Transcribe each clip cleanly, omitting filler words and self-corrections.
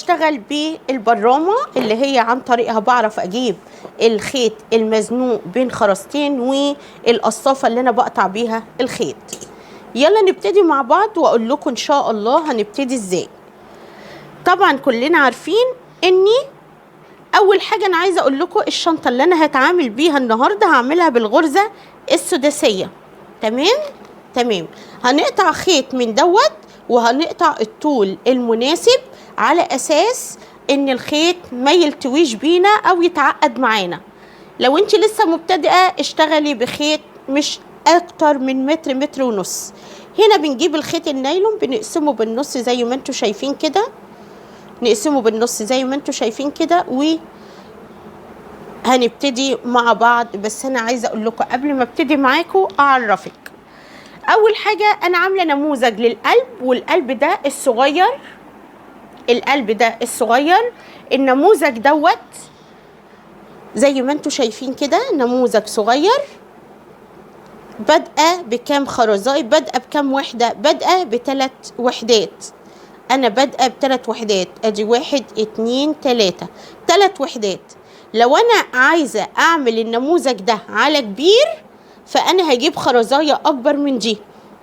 بشتغل بالبرامة اللي هي عن طريقها بعرف اجيب الخيط المزنوق بين خرزتين، والقصافة اللي انا بقطع بيها الخيط. يلا نبتدي مع بعض واقول لكم ان شاء الله هنبتدي ازاي. طبعا كلنا عارفين اني اول حاجة انا عايزة اقول لكم الشنطة اللي انا هتعامل بيها النهاردة هعملها بالغرزة السداسية. تمام تمام. هنقطع خيط من دوت وهنقطع الطول المناسب على اساس ان الخيط ما يلتويش بينا او يتعقد معانا. لو انت لسه مبتدئة اشتغلي بخيط مش اكتر من متر، متر ونص. هنا بنجيب الخيط النايلون بنقسمه بالنص زي ما انتوا شايفين كده، نقسمه بالنص زي ما انتوا شايفين كده، وهنبتدي مع بعض. بس انا عايزه اقول لكم قبل ما ابتدي معاكم اعرفك. اول حاجة انا عامله نموذج للقلب، والقلب ده الصغير، القلب ده الصغير، النموذج دوت زي ما انتوا شايفين كده، نموذج صغير. بادئه بكام خرزايه؟ بادئه بكام وحده؟ بادئه بثلاث وحدات. انا بادئه بثلاث وحدات، ادي 1 2 3، 3 وحدات. لو انا عايزه اعمل النموذج ده على كبير فانا هجيب خرزايه اكبر من دي.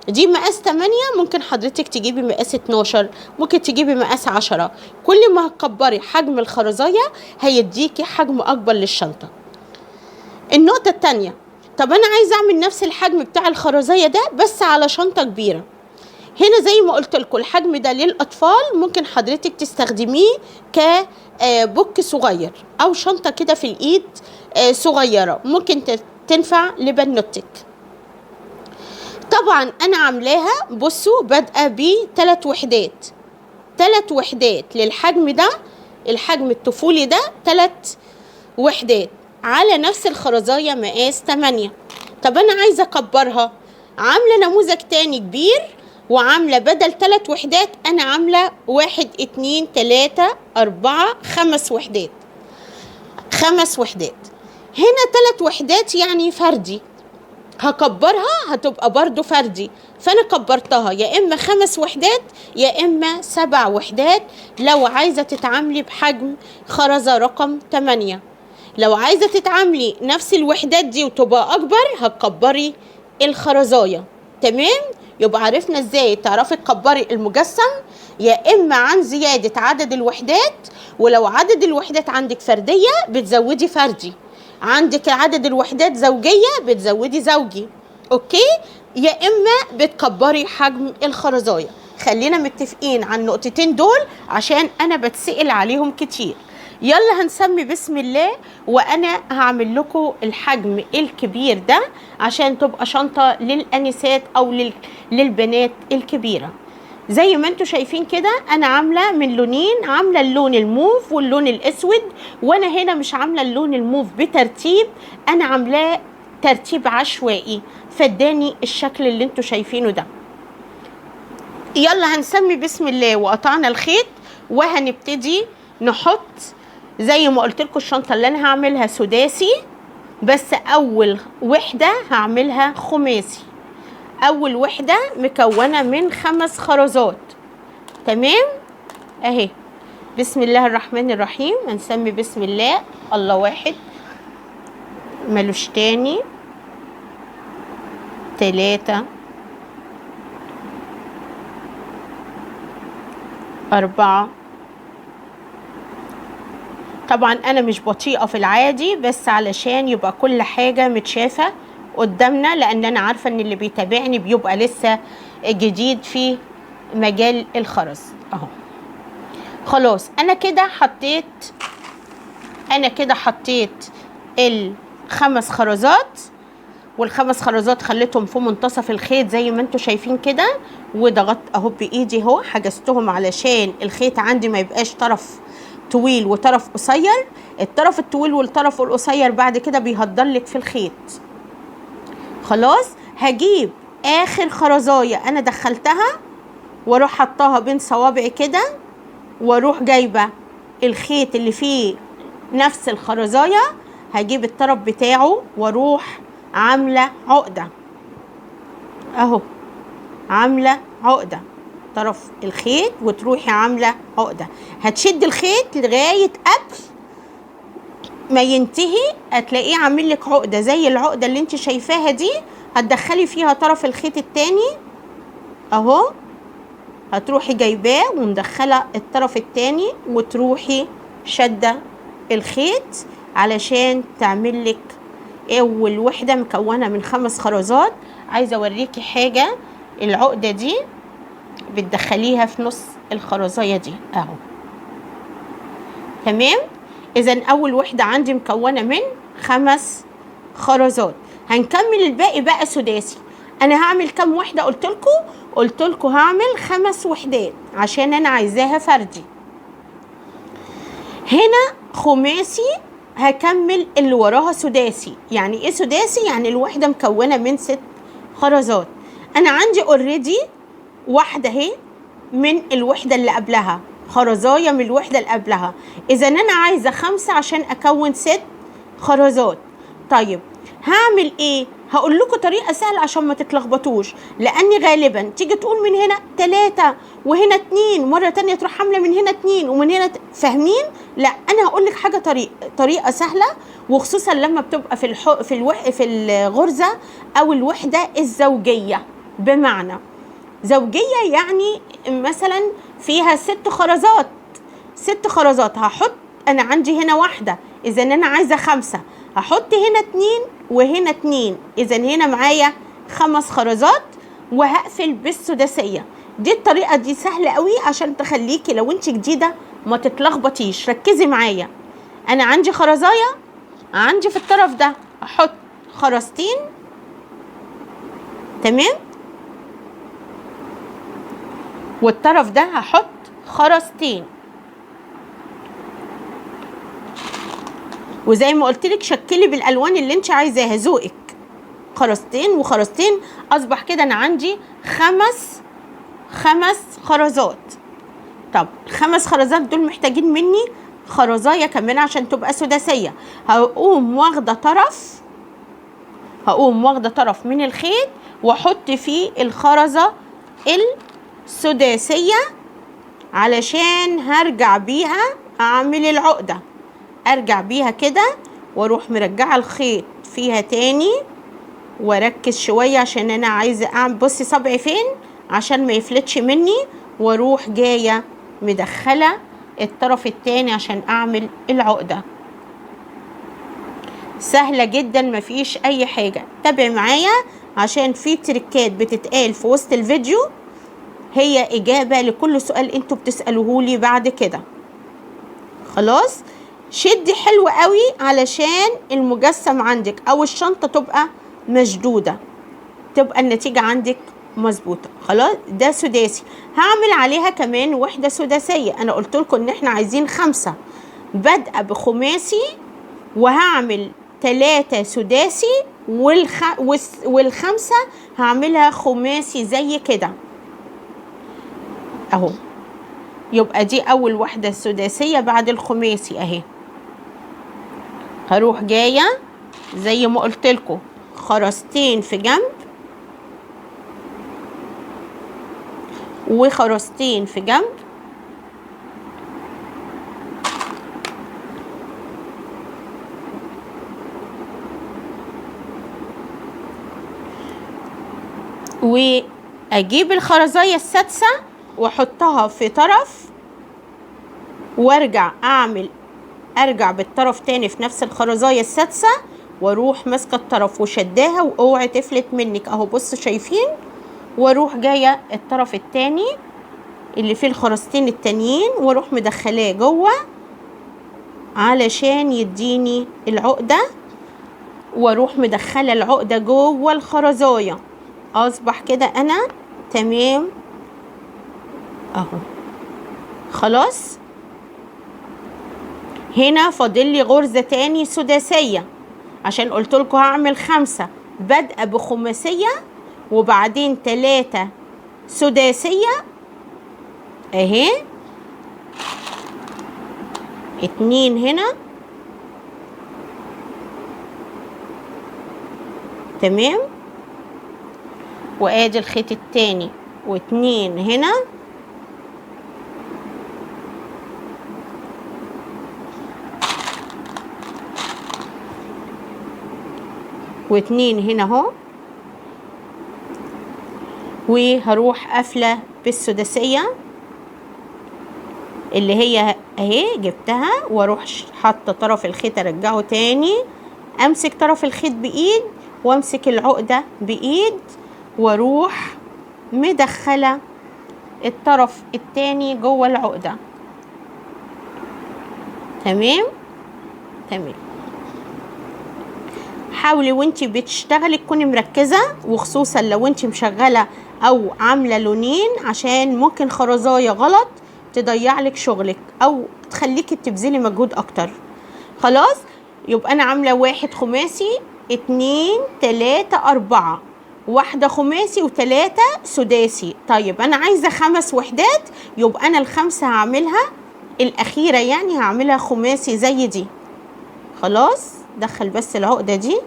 دي مقاس 8، ممكن حضرتك تجيبي مقاس 12، ممكن تجيبي مقاس 10. كل ما هتكبري حجم الخرزايه هيديكي حجم اكبر للشنطه. النقطة الثانية، طب انا عايزه اعمل نفس الحجم بتاع الخرزايه ده بس على شنطه كبيرة. هنا زي ما قلت لكم الحجم ده للاطفال، ممكن حضرتك تستخدميه كبوك صغير او شنطه كده في الايد صغيرة، ممكن تنفع لبنوتك. طبعا انا عاملاها بصوا بادئه بثلاث وحدات، 3 وحدات للحجم ده، الحجم الطفولي ده 3 وحدات على نفس الخرزايه مقاس 8. طب انا عايزه اكبرها، عامله نموذج تاني كبير، وعامله بدل 3 وحدات انا عامله 1 2 3 4 5 وحدات، 5 وحدات. هنا 3 وحدات يعني فردي، هكبرها هتبقى برضو فردي، فانا كبرتها يا اما 5 وحدات يا اما 7 وحدات لو عايزه تتعاملي بحجم خرزة رقم 8. لو عايزه تتعاملي نفس الوحدات دي وتبقى اكبر هتكبري الخرزايه. تمام؟ يبقى عرفنا ازاي تعرفي تكبري المجسم، يا اما عن زيادة عدد الوحدات، ولو عدد الوحدات عندك فردية بتزودي فردي، عندك عدد الوحدات زوجيه بتزودي زوجي، okay؟ يا اما بتكبري حجم الخرزايه. خلينا متفقين على النقطتين دول عشان انا بتسأل عليهم كتير. يلا هنسمي بسم الله، وانا هعمل لكم الحجم الكبير ده عشان تبقى شنطة للانسات او للبنات الكبيرة. زي ما انتوا شايفين كده انا عاملة من لونين، عاملة اللون الموف واللون الاسود، وانا هنا مش عاملة اللون الموف بترتيب، انا عاملاه ترتيب عشوائي فاداني الشكل اللي انتوا شايفينه ده. يلا هنسمي بسم الله، وقطعنا الخيط وهنبتدي نحط زي ما قلت لكم الشنطة اللي انا هعملها سداسي، بس اول وحده هعملها خماسي. اول وحده مكونة من 5 خرزات. تمام اهي. بسم الله الرحمن الرحيم، هنسمي بسم الله. الله، 1 ملوش تاني، 3 4. طبعا انا مش بطيئه في العادي، بس علشان يبقى كل حاجة متشافه قدامنا، لان انا عارفه ان اللي بيتابعني بيبقى لسه جديد في مجال الخرز. اهو خلاص انا كده حطيت ال5 خرزات، وال5 خرزات خليتهم في منتصف الخيط زي ما انتوا شايفين كده، وضغطت اهو بايدي اهو، حجزتهم علشان الخيط عندي ما يبقاش طرف طويل وطرف قصير. الطرف الطويل والطرف القصير بعد كده بيهدرلك في الخيط. خلاص هجيب اخر خرزايه انا دخلتها واروح حطها بين صوابعي كده، واروح جايبه الخيط اللي فيه نفس الخرزايه، هجيب الطرف بتاعه واروح عامله عقده اهو، عامله عقده. طرف الخيط وتروحي عامله عقده. هتشد الخيط لغاية قبل ما ينتهي، هتلاقيه عامل لك عقده زي العقدة اللي انت شايفاها دي. هتدخلي فيها طرف الخيط التاني اهو، هتروحي جايباه ومدخله الطرف التاني وتروحي شده الخيط علشان تعمل لك اول وحده مكونة من 5 خرزات. عايزه اوريكي حاجة، العقدة دي بتدخليها في نص الخرزايه دي اهو. تمام. اذا اول وحده عندي مكونة من 5 خرزات. هنكمل الباقي بقى سداسي. انا هعمل كام وحده؟ قلت لكم هعمل 5 وحدات عشان انا عايزاها فردي. هنا خماسي، هكمل اللي وراها سداسي. يعني ايه سداسي؟ يعني الوحدة مكونة من 6 خرزات. انا عندي already واحدة اهي من الوحدة اللي قبلها، خرزايه من الوحدة اللي قبلها. اذا انا عايزه 5 عشان اكون 6 خرزات. طيب هعمل ايه؟ هقول لكم طريقه سهلة عشان ما تتلخبطوش، لان غالبا تيجي تقول من هنا 3 وهنا 2، مرة تانية تروح عامله من هنا 2 ومن هنا فاهمين؟ لا، انا هقول لك حاجة، طريقه سهلة، وخصوصا لما بتبقى في الغرزه او الوحدة الزوجية. بمعنى زوجيه يعني مثلا فيها 6 خرزات، 6 خرزات. هحط انا عندي هنا واحدة، اذا انا عايزه 5، هحط هنا 2 وهنا 2، اذا هنا معايا 5 خرزات وهقفل بالسداسيه. دي الطريقة دي سهلة قوي عشان تخليكي لو انت جديدة ما تتلخبطيش. ركزي معايا، انا عندي خرزايه، عندي في الطرف ده احط خرزتين، تمام، والطرف ده هحط خرزتين. وزي ما قلت لك شكلي بالالوان اللي انت عايزاها، ذوقك. خرزتين وخرزتين، اصبح كده انا عندي 5 خرزات. طب ال5 خرزات دول محتاجين مني خرزايه كمان عشان تبقى سداسيه. هقوم واخده طرف من الخيط واحط فيه الخرزه السداسيه علشان هرجع بيها اعمل العقدة. ارجع بيها كده واروح مرجعه الخيط فيها تاني، واركز شوية عشان انا عايزه اعمل، بصي صبعي فين عشان ما يفلتش مني، واروح جاية مدخله الطرف التاني عشان اعمل العقدة. سهلة جدا، مفيش اي حاجة. تابعي معايا عشان في تريكات بتتقال في وسط الفيديو هي اجابه لكل سؤال انتوا بتسالوهولي بعد كده. خلاص، شدي حلو قوي علشان المجسم عندك او الشنطة تبقى مشدودة، تبقى النتيجة عندك مظبوطة. خلاص، ده سداسي. هعمل عليها كمان وحده سداسيه. انا قلت لكم ان احنا عايزين 5، بادئه بخماسي وهعمل 3 سداسي، وال5 هعملها خماسي زي كده اهو. يبقى دي اول وحده سداسيه بعد الخماسي اهي. هروح جاية زي ما قلت لكم خرزتين في جنب وخرزتين في جنب، واجيب الخرزايه السادسة واحطها في طرف، وارجع اعمل، ارجع بالطرف تاني في نفس الخرزايه السادسة، واروح ماسكه الطرف وشداها، واوعي تفلت منك اهو، بصوا شايفين، واروح جاية الطرف التاني اللي فيه الخرزتين التانيين واروح مدخلاه جوه علشان يديني العقدة، واروح مدخله العقدة جوه الخرزايه. اصبح كده انا تمام اهو. خلاص، هنا فاضل لي غرزه تاني سداسيه عشان قلت لكم هعمل 5، بادئه بخماسيه وبعدين 3 سداسيه اهي، 2 هنا، تمام، وادي الخيط التاني، و2 هنا، واتنين هنا اهو، وهروح قافلة بالسداسية اللي هي اهي جبتها، واروح حاطة طرف الخيط ارجعه تاني، امسك طرف الخيط بايد وامسك العقدة بايد، واروح مدخلة الطرف التاني جوه العقدة. تمام تمام. حاولي وانتي بتشتغلي تكوني مركزة، وخصوصا لو انتي مشغلة او عاملة لونين، عشان ممكن خرزاية غلط تضيع لك شغلك او تخليكي تبذلي مجهود اكتر. خلاص، يبقى انا عاملة 1 خماسي، 2 3 4، 1 خماسي و3 سداسي. طيب انا عايزة 5 وحدات، يبقى انا ال5 هعملها الاخيرة، يعني هعملها خماسي زي دي. خلاص، دخل بس العقدة دي.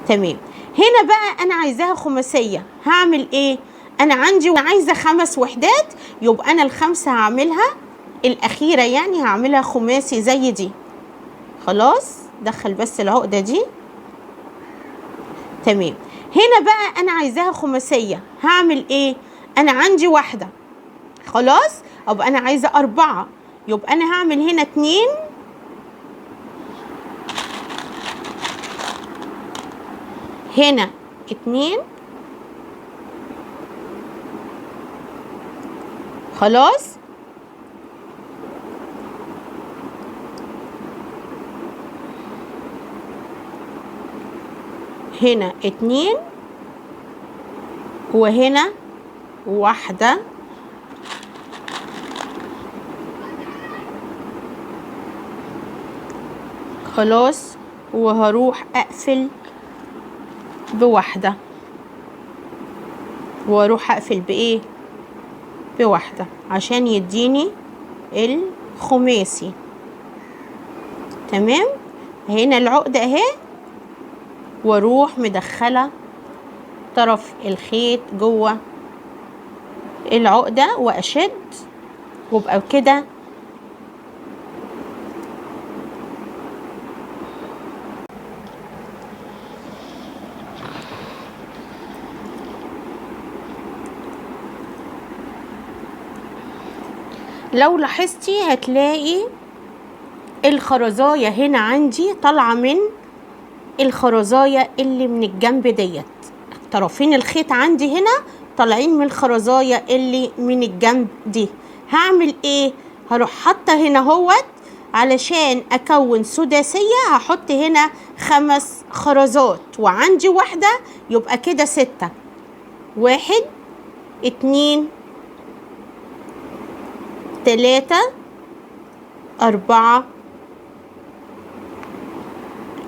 تمام. هنا بقى انا عايزاها خماسية، هعمل ايه؟ انا عندي عايزة 5 وحدات، يبقى انا ال5 هعملها الاخيرة، يعني هعملها خماسي زي دي. خلاص، دخل بس العقدة دي. تمام. هنا بقى انا عايزاها خماسية، هعمل ايه؟ انا عندي 1، خلاص، يبقى انا عايزة 4، يبقى انا هعمل هنا 2 هنا 2. خلاص، هنا 2 وهنا 1. خلاص، وهروح اقفل بواحدة، واروح اقفل بايه؟ بواحدة، عشان يديني الخماسي. تمام. هنا العقدة اهي، واروح مدخلة طرف الخيط جوه العقدة واشد، وابقى كده لو لاحظتي هتلاقي الخرزاية هنا عندي طالعة من الخرزاية اللي من الجنب ديت، طرفين الخيط عندي هنا طالعين من الخرزاية اللي من الجنب دي. هعمل ايه؟ هروح حاطة هنا اهوت علشان اكون سداسية، هحط هنا 5 خرزات وعندي 1، يبقى كده 6. 1 2 3 4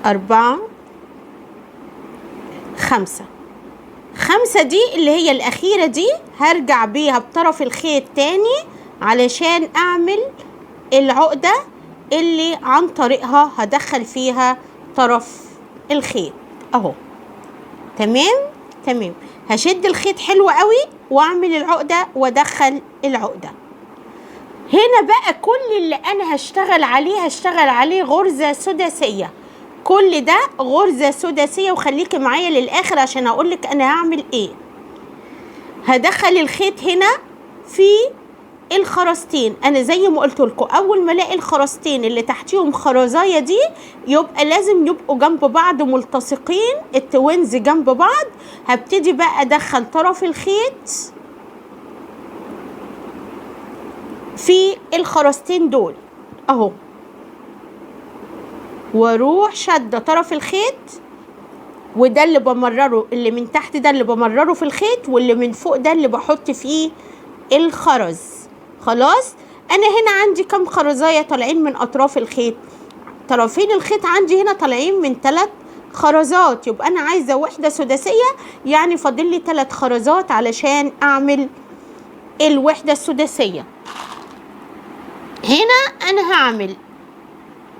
4 5. 5 دي اللي هي الأخيرة دي هرجع بيها بطرف الخيط تاني علشان أعمل العقدة اللي عن طريقها هدخل فيها طرف الخيط أهو. تمام تمام. هشد الخيط حلو قوي وأعمل العقدة وأدخل العقدة. هنا بقى كل اللي انا هشتغل عليه هشتغل عليه غرزة سداسية، كل ده غرزة سداسية، وخليكي معايا للاخر عشان اقولك انا هعمل ايه. هدخل الخيط هنا في الخرزتين، انا زي ما قلت لكم اول ما الاقي الخرزتين اللي تحتيهم خرزايه دي يبقى لازم يبقوا جنب بعض ملتصقين، التوينز جنب بعض. هبتدي بقى ادخل طرف الخيط في الخرزتين دول اهو، واروح شده طرف الخيط، وده اللي بمرره اللي من تحت ده اللي بمرره في الخيط، واللي من فوق ده اللي بحط فيه الخرز. خلاص، انا هنا عندي كم خرزايه طالعين من اطراف الخيط؟ طرفين الخيط عندي هنا طالعين من 3 خرزات، يبقى انا عايزه وحده سداسيه، يعني فاضل لي 3 خرزات علشان اعمل الوحدة السداسيه. هنا انا هعمل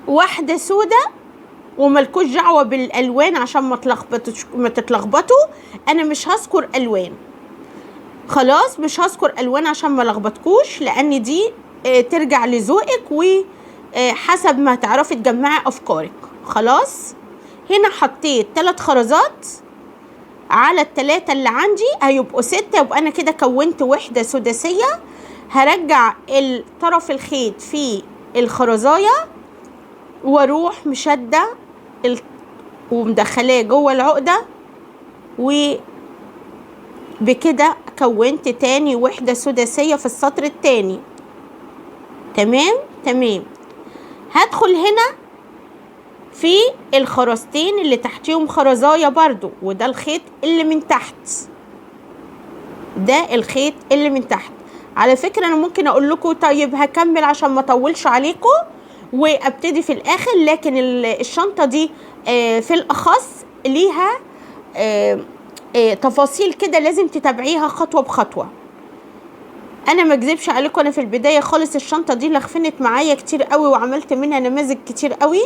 واحدة سودة، وملكوش دعوه بالالوان عشان ما تتلخبطوا، انا مش هذكر الوان، خلاص مش هذكر الوان عشان ما لخبطكوش، لان دي ترجع لذوقك وحسب ما تعرفي تجمعي افكارك. خلاص، هنا حطيت 3 خرزات على ال3 اللي عندي، هيبقوا 6، يبقى انا كده كونت وحدة سداسية. هرجع الطرف الخيط في الخرزاية واروح مشدة ومدخلاه جوه العقدة، وبكده كونت تاني وحدة سداسية في السطر التاني. تمام تمام. هدخل هنا في الخرزتين اللي تحتيهم خرزاية برضو، وده الخيط اللي من تحت، ده الخيط اللي من تحت. على فكرة انا ممكن اقول لكم طيب هكمل عشان ما اطولش عليكم وابتدي في الاخر، لكن الشنطة دي في الاخص ليها تفاصيل كده لازم تتابعيها خطوة بخطوة. انا ما اكذبش عليكم، انا في البداية خالص الشنطة دي لخفنت معايا كتير قوي وعملت منها نماذج كتير قوي.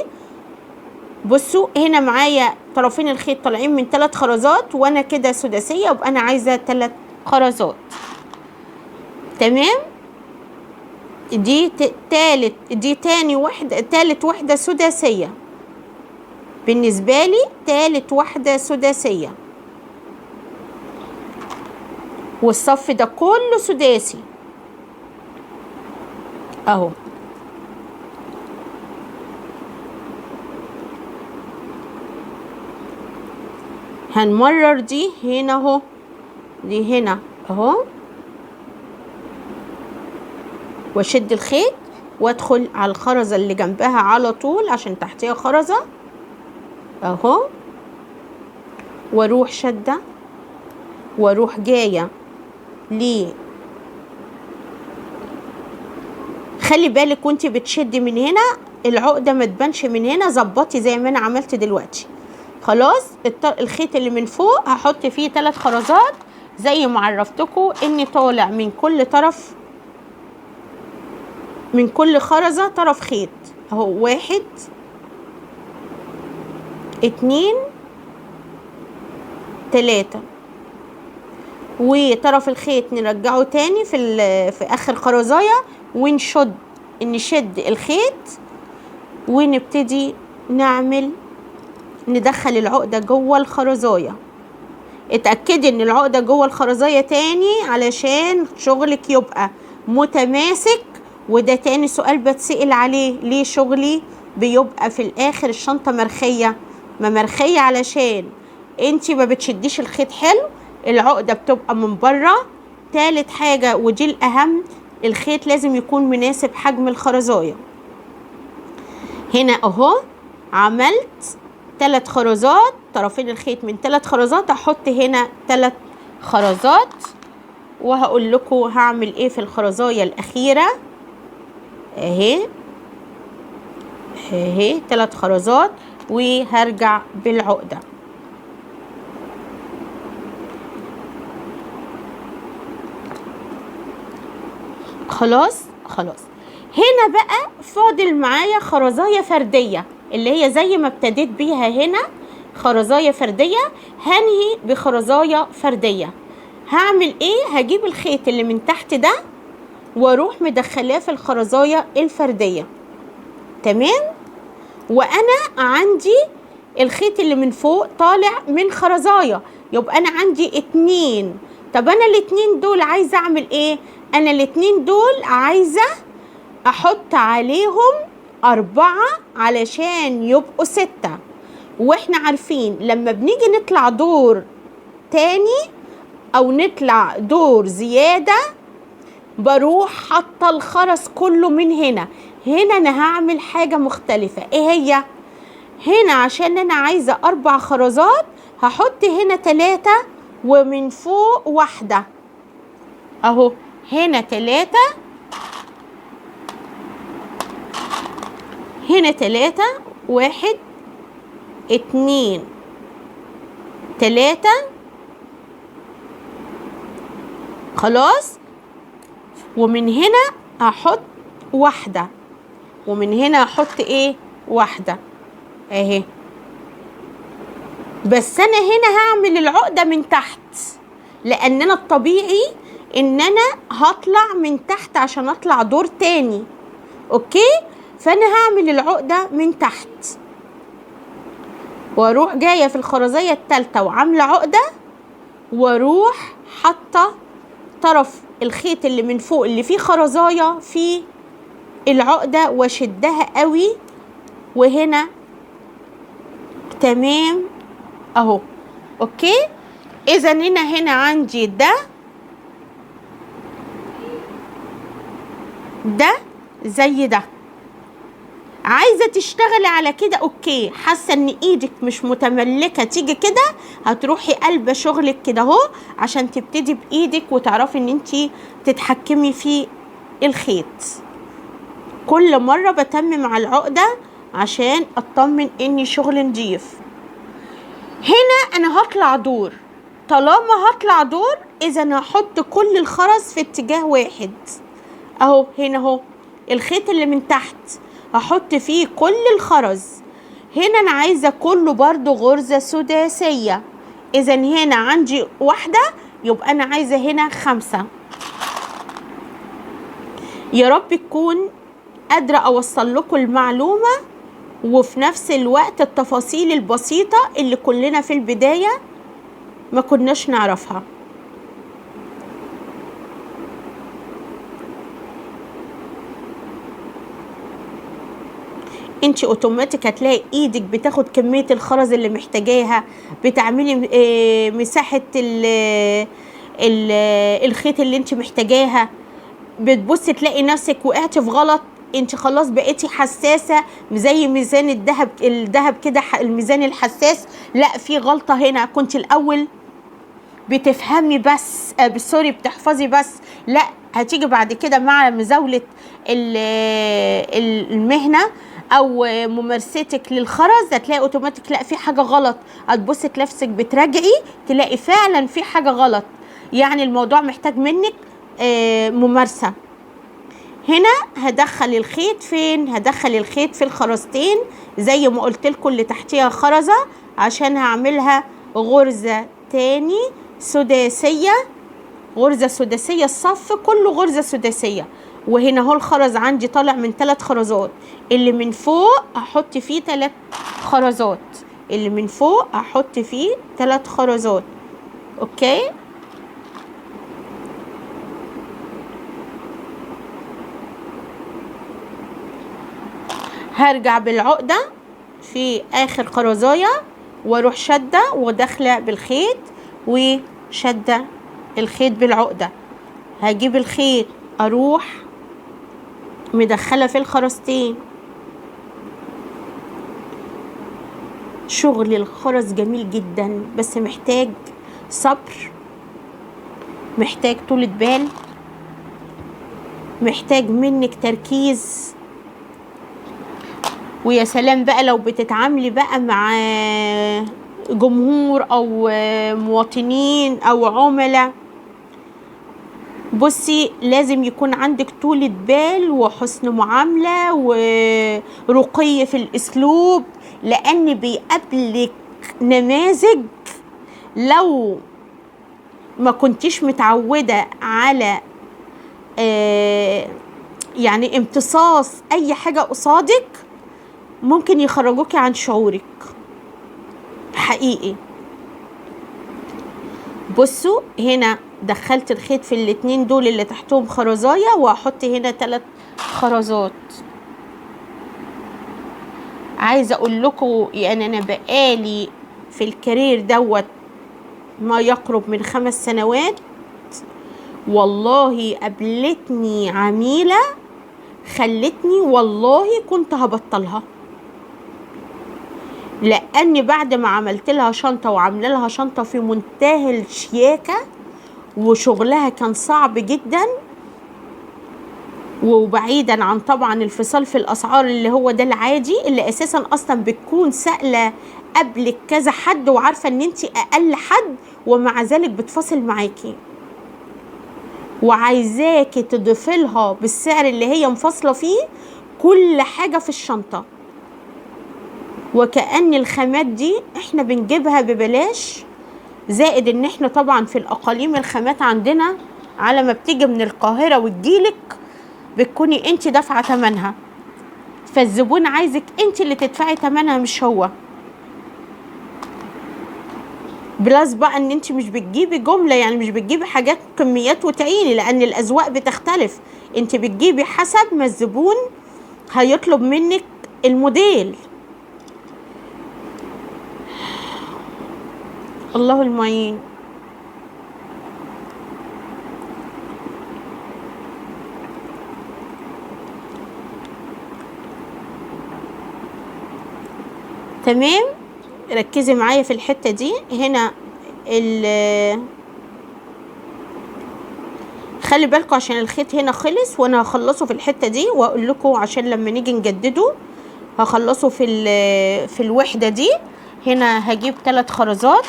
بصوا هنا معايا طرفين الخيط طالعين من 3 خرزات، وانا كده سداسية، يبقى انا عايزة 3 خرزات. تمام. دي تالت، دي تاني وحدة، تالت وحدة سداسية بالنسبة لي، تالت وحدة سداسية، والصف ده كله سداسي اهو. هنمرر دي هنا اهو، دي هنا اهو، واشد الخيط وادخل على الخرزة اللي جنبها على طول عشان تحتيها خرزة اهو، واروح شدة واروح جاية ليه. خلي بالك وانتي بتشدي من هنا العقدة ما تبانش من هنا، ظبطي زي ما انا عملت دلوقتي. خلاص الخيط اللي من فوق هحط فيه 3 خرزات زي ما عرفتكم ان طالع من كل طرف، من كل خرزة طرف خيط اهو، 1 2 3، وطرف الخيط نرجعه تاني في اخر خرزايه ونشد، نشد الخيط ونبتدي نعمل، ندخل العقدة جوه الخرزايه. اتأكدي ان العقدة جوه الخرزايه تاني علشان شغلك يبقى متماسك. وده تاني سؤال بتسأل عليه، ليه شغلي بيبقى في الاخر الشنطة مرخية؟ ما مرخية علشان انتي ما بتشديش الخيط حلو، العقدة بتبقى من بره. تالت حاجة ودي الاهم، الخيط لازم يكون مناسب حجم الخرزاية. هنا اهو عملت 3 خرزات، طرفين الخيط من 3 خرزات، هحط هنا 3 خرزات وهقول لكم هعمل ايه في الخرزاية الاخيرة. اهي اهي 3 خرزات وهرجع بالعقدة. خلاص خلاص. هنا بقى فاضل معايا خرزاية فردية اللي هي زي ما ابتديت بيها هنا خرزاية فردية، هنهي بخرزاية فردية. هعمل ايه؟ هجيب الخيط اللي من تحت ده واروح مدخلاه في الخرزاية الفردية. تمام. وانا عندي الخيط اللي من فوق طالع من خرزاية، يبقى انا عندي 2. طب انا ال2 دول عايزة اعمل ايه؟ انا ال2 دول عايزة احط عليهم 4 علشان يبقوا 6. واحنا عارفين لما بنيجي نطلع دور تاني او نطلع دور زيادة بروح حاطة الخرز كله من هنا. هنا انا هعمل حاجة مختلفة. ايه هي؟ هنا عشان انا عايزة 4 خرزات هحط هنا 3 ومن فوق 1 اهو. هنا 3، هنا 3، 1 2 3. خلاص. ومن هنا هحط 1، ومن هنا هحط ايه؟ 1 اهي. بس انا هنا هعمل العقدة من تحت، لان انا الطبيعي ان انا هطلع من تحت عشان اطلع دور تاني. okay، فانا هعمل العقدة من تحت. واروح جاية في الخرزيه الثالثة وعامله عقده، واروح حاطه طرف الخيط اللي من فوق اللي فيه خرزايه في العقدة واشدها قوي، وهنا تمام اهو. okay، اذا هنا عندي ده ده زي ده. عايزه تشتغلي على كده okay، حاسه ان ايدك مش متملكه تيجي كده، هتروحي قلبه شغلك كده اهو عشان تبتدي بايدك وتعرفي ان انتي تتحكمي في الخيط. كل مرة بتمم على العقدة عشان اطمن اني شغل نضيف. هنا انا هطلع دور، طالما هطلع دور اذا هحط كل الخرز في اتجاه واحد اهو. هنا اهو الخيط اللي من تحت هحط فيه كل الخرز. هنا انا عايزه كله برضو غرزه سداسيه، اذا هنا عندي واحدة يبقى انا عايزه هنا 5. يا رب تكون قادرة اوصل لكم المعلومة، وفي نفس الوقت التفاصيل البسيطة اللي كلنا في البداية ما كناش نعرفها. انت اوتوماتيك هتلاقي ايدك بتاخد كمية الخرز اللي محتاجاها، بتعملي مساحة الخيط اللي انت محتاجاها. بتبصي تلاقي نفسك وقعتي في غلط، انت خلاص بقيتي حساسة زي ميزان الذهب كده، الميزان الحساس. لا في غلطه هنا، كنت الاول بتفهمي بس، سوري بتحفظي بس، لا هتيجي بعد كده مع مزاولة المهنة او ممارستك للخرز هتلاقي اوتوماتيك لا في حاجة غلط، هتبصي نفسك بتراجعي تلاقي فعلا في حاجة غلط. يعني الموضوع محتاج منك ممارسة. هنا هدخل الخيط فين؟ هدخل الخيط في الخرزتين زي ما قلت لكم اللي تحتيها خرزة، عشان هعملها غرزه تاني سداسيه، غرزه سداسيه، الصف كله غرزه سداسيه. وهنا اهو الخرز عندي طالع من 3 خرزات، اللي من فوق هحط فيه 3 خرزات، اللي من فوق هحط فيه 3 خرزات. okay، هرجع بالعقدة في اخر خرزاية واروح شدة وداخلة بالخيط وشدة الخيط بالعقدة. هجيب الخيط اروح مدخلة في الخرزتين. شغل الخرز جميل جدا، بس محتاج صبر، محتاج طولة بال، محتاج منك تركيز. ويا سلام بقى لو بتتعاملي بقى مع جمهور او مواطنين او عملاء. بصي لازم يكون عندك طولة بال وحسن معاملة ورقي في الاسلوب، لان بيقابلك نماذج لو ما كنتيش متعودة على يعني امتصاص اي حاجة قصادك ممكن يخرجوكي عن شعورك حقيقي. بصوا هنا دخلت الخيط في الاتنين دول اللي تحتهم خرزاية، وهحط هنا 3 خرزات. عايزه اقول لكم يعني انا بقالي في الكارير دوت ما يقرب من 5 سنوات، والله قابلتني عميله خلتني والله كنت هبطلها، لان بعد ما عملت لها شنطه وعامله لها شنطه في منتهى الشياكه وشغلها كان صعب جدا، وبعيدا عن طبعا الفصال في الاسعار اللي هو ده العادي اللي اساسا اصلا بتكون سائله قبلك كذا حد وعارفه ان انت اقل حد، ومع ذلك بتفاصل معاكي وعايزاكي تضيفي لها بالسعر اللي هي مفاصله فيه كل حاجة في الشنطة، وكأن الخامات دي احنا بنجيبها ببلاش. زائد ان احنا طبعا في الاقاليم الخامات عندنا على ما بتيجي من القاهرة وتجيلك بتكوني انت دافعه ثمنها، فالزبون عايزك انت اللي تدفعي ثمنها مش هو. plus بقى ان انت مش بتجيبي جملة، يعني مش بتجيبي حاجات كميات وتعيني، لان الاذواق بتختلف. انت بتجيبي حسب ما الزبون هيطلب منك الموديل. الله المعين. تمام، ركزي معايا في الحتة دي. هنا خلي بالكم عشان الخيط هنا خلص، وانا هخلصه في الحتة دي واقول لكم عشان لما نيجي نجدده هخلصه في الوحدة دي. هنا هجيب 3 خرزات،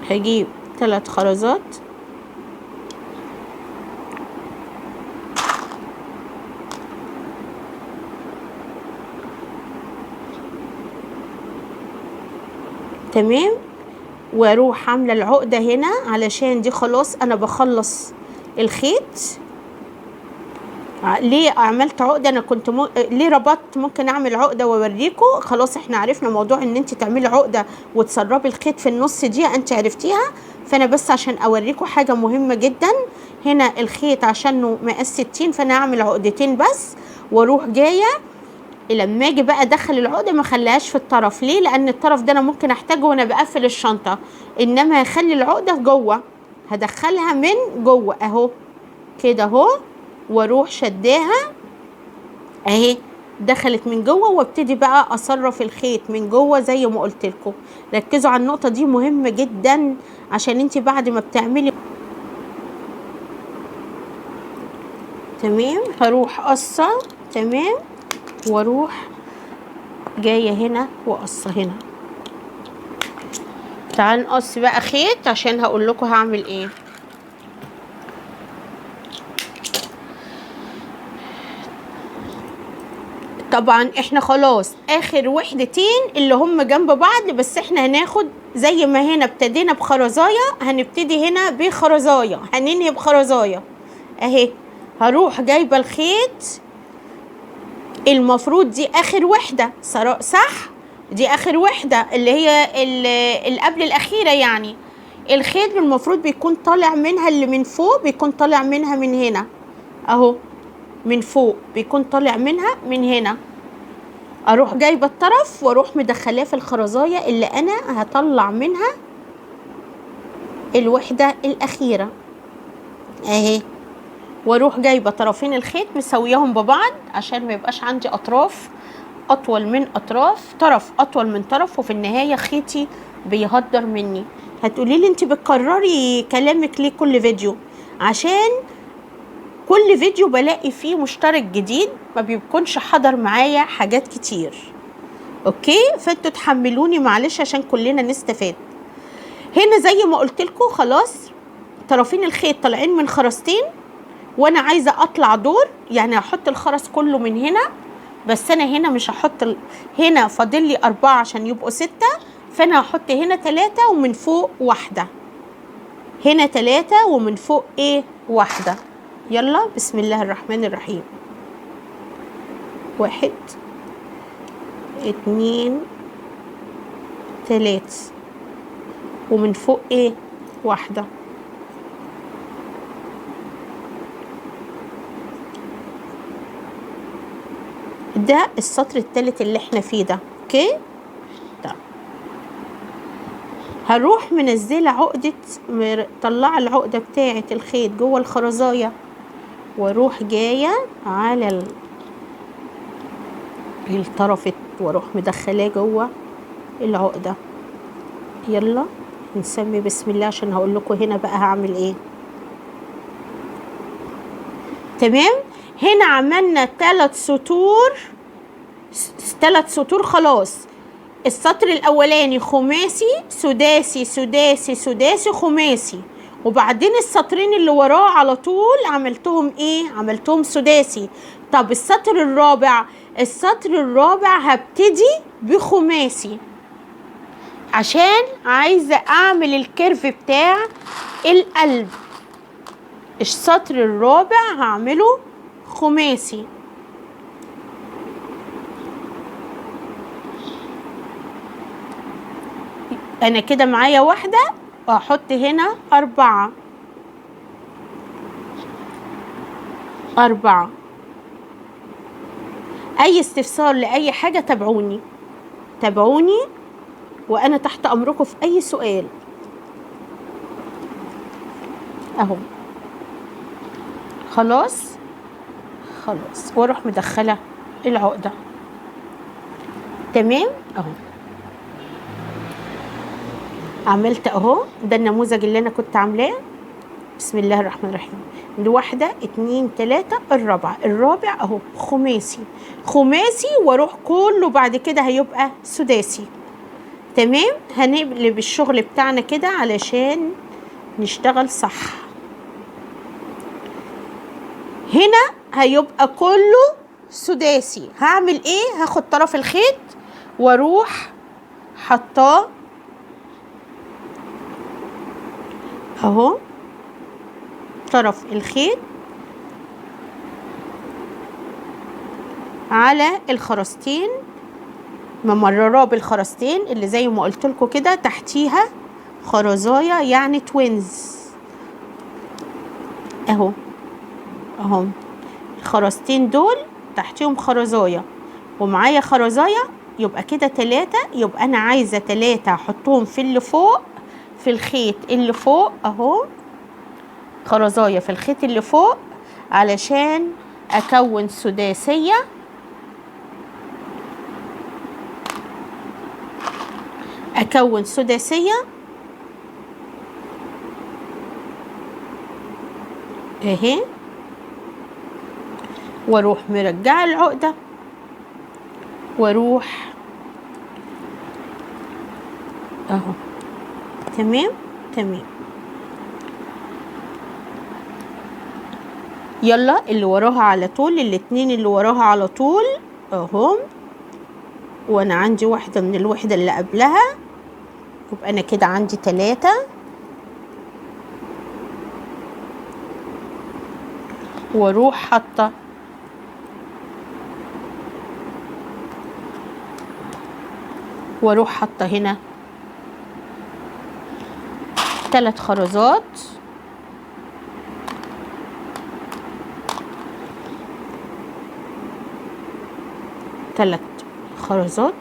هجيب 3 خرزات. تمام، واروح عامله العقدة هنا علشان دي خلاص انا بخلص الخيط. ليه عملت عقده؟ انا كنت ليه ربطت؟ ممكن اعمل عقده واوريكم. خلاص احنا عرفنا موضوع ان انت تعملي عقده وتسربي الخيط في النص، دي انت عرفتيها. فانا بس عشان اوريكم حاجة مهمة جدا. هنا الخيط عشانه مقاس 60، فانا هعمل عقدتين بس واروح جاية. لما اجي بقى ادخل العقدة ما اخليهاش في الطرف. ليه؟ لان الطرف ده انا ممكن احتاجه وانا بقفل الشنطة، انما هخلي العقدة جوه، هدخلها من جوه اهو كده اهو، واروح شداها اهي، دخلت من جوه. وابتدي بقى اصرف الخيط من جوه زي ما قلت لكم. ركزوا على النقطة دي، مهمة جدا، عشان انت بعد ما بتعملي. تمام، هروح قصة. تمام، واروح جاية هنا وقصة هنا. تعال نقص بقى خيط عشان هقول لكم هعمل ايه. طبعا احنا خلاص اخر وحدتين اللي هم جنب بعض، بس احنا هناخد زي ما هنا ابتدينا بخرزايه هنبتدي هنا بخرزايه، هننهي بخرزايه اهي. هروح جايبه الخيط، المفروض دي اخر وحده صح؟ دي اخر وحده اللي هي اللي قبل الاخيرة، يعني الخيط المفروض بيكون طالع منها، اللي من فوق بيكون طالع منها من هنا اهو، من فوق بيكون طالع منها من هنا. اروح جايبه الطرف واروح مدخلاه في الخرزايه اللي انا هطلع منها الوحدة الاخيرة اهي، واروح جايبه طرفين الخيط مسوياهم ببعض عشان ما يبقاش عندي اطراف اطول من اطراف، طرف اطول من طرف، وفي النهاية خيطي بيهدر مني. هتقولي لي انت بتكرري كلامك ليه كل فيديو؟ عشان كل فيديو بلاقي فيه مشترك جديد ما بيكونش حضر معايا حاجات كتير. okay، فانتوا تحملوني معلش عشان كلنا نستفاد. هنا زي ما قلت لكم خلاص طرفين الخيط طالعين من خرزتين، وانا عايزه اطلع دور، يعني هحط الخرز كله من هنا، بس انا هنا مش هحط هنا فاضل لي 4 عشان يبقوا 6، فانا هحط هنا 3 ومن فوق 1، هنا 3 ومن فوق ايه 1. يلا بسم الله الرحمن الرحيم. 1 2 3 ومن فوق ايه 1. ده السطر الثالث اللي احنا فيه ده. okay، طب هروح منزله عقده، مطلعه العقدة بتاعه الخيط جوه الخرزايه، واروح جاية على الطرف واروح مدخلاه جوه العقدة. يلا نسمي بسم الله عشان هقول لكم هنا بقى هعمل ايه. تمام، هنا عملنا 3 سطور، 3 سطور خلاص. السطر الاولاني خماسي سداسي سداسي سداسي خماسي، وبعدين السطرين اللي وراه على طول عملتهم ايه؟ عملتهم سداسي. طب السطر الرابع، السطر الرابع هبتدي بخماسي عشان عايزه اعمل ال curve بتاع القلب. السطر الرابع هعمله خماسي. انا كده معايا واحدة، واحط هنا 4 4. اي استفسار لاي حاجة تابعوني، تابعوني وانا تحت امركم في اي سؤال. اهو خلاص خلاص، واروح مدخلة العقدة. تمام اهو، عملت اهو، ده النموذج اللي انا كنت عاملاه. بسم الله الرحمن الرحيم. 1 2 3، الرابعة، الرابع اهو خماسي، خماسي، واروح كله بعد كده هيبقى سداسي. تمام. هنقلب الشغل بتاعنا كده علشان نشتغل صح. هنا هيبقى كله سداسي. هعمل ايه؟ هاخد طرف الخيط واروح حطاه اهو، طرف الخيط على الخرزتين، ممرراه بالخرزتين اللي زي ما قلت لكم كده تحتيها خرزايه، يعني توينز اهو، اهو الخرزتين دول تحتيهم خرزايه، ومعايا خرزايه، يبقى كده 3. يبقى انا عايزه 3 احطهم في اللي فوق، في الخيط اللي فوق اهو، خرزايه في الخيط اللي فوق علشان اكون سداسيه. اكون سداسيه اهي، واروح مرجعه العقدة، واروح اهو. تمام تمام. يلا اللي وراها على طول، الاتنين اللي وراها على طول اهم، وانا عندي واحدة من الوحدة اللي قبلها، يبقى انا كده عندي 3. واروح حاطة واروح حاطة هنا 3 خرزات. 3 خرزات.